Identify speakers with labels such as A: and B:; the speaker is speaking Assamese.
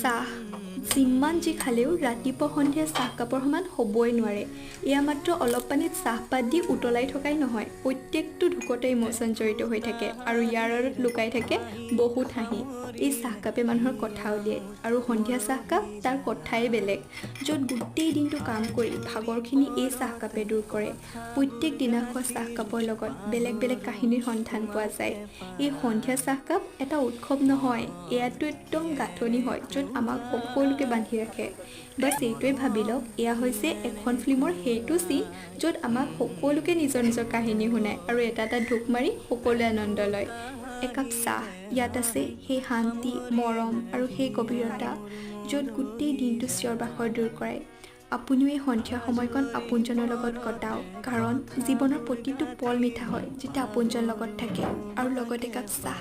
A: চাহ যিমান যি খালেও ৰাতিপুৱা সন্ধিয়া চাহকাপৰ সমান হ'বই নোৱাৰে। এয়া মাত্ৰ অলপ পানীত চাহপাত দি উতলাই থকাই নহয়, প্ৰত্যেকটো ঢোকতে ইম'চন জড়িত হৈ থাকে আৰু ইয়াৰ আঁৰত লুকাই থাকে বহুত হাঁহি। এই চাহকাপে মানুহৰ কথা উলিয়ায় আৰু সন্ধিয়া চাহকাপ তাৰ কথাই বেলেগ, য'ত গোটেই দিনটো কাম কৰি ভাগৰখিনি এই চাহকাপে দূৰ কৰে। প্ৰত্যেক দিনা খোৱা চাহকাপৰ লগত বেলেগ বেলেগ কাহিনীৰ সন্ধান পোৱা যায়। এই সন্ধিয়া চাহকাপ এটা উৎসৱ নহয়, এয়াতো একদম গাঁথনি হয় য'ত আমাক সকলোকে বান্ধি ৰাখে। বাছ, এইটোৱে ভাবি লওক, এয়া হৈছে এখন ফিল্মৰ সেইটো চিন য'ত আমাক সকলোকে নিজৰ নিজৰ কাহিনী শুনায় আৰু এটা এটা ঢোক মাৰি সকলোৱে আনন্দ লয়। একাপ চাহ, ইয়াত আছে সেই শান্তি, মৰম আৰু সেই গভীৰতা য'ত গোটেই দিনটো চিঞৰ বাখৰ দূৰ কৰায়। আপুনিও এই সন্ধিয়া সময়কণ আপোনজনৰ লগত কটাওক, কাৰণ জীৱনৰ প্ৰতিটো পল মিঠা হয় যেতিয়া আপোনজন লগত থাকে আৰু লগত একাপ চাহ।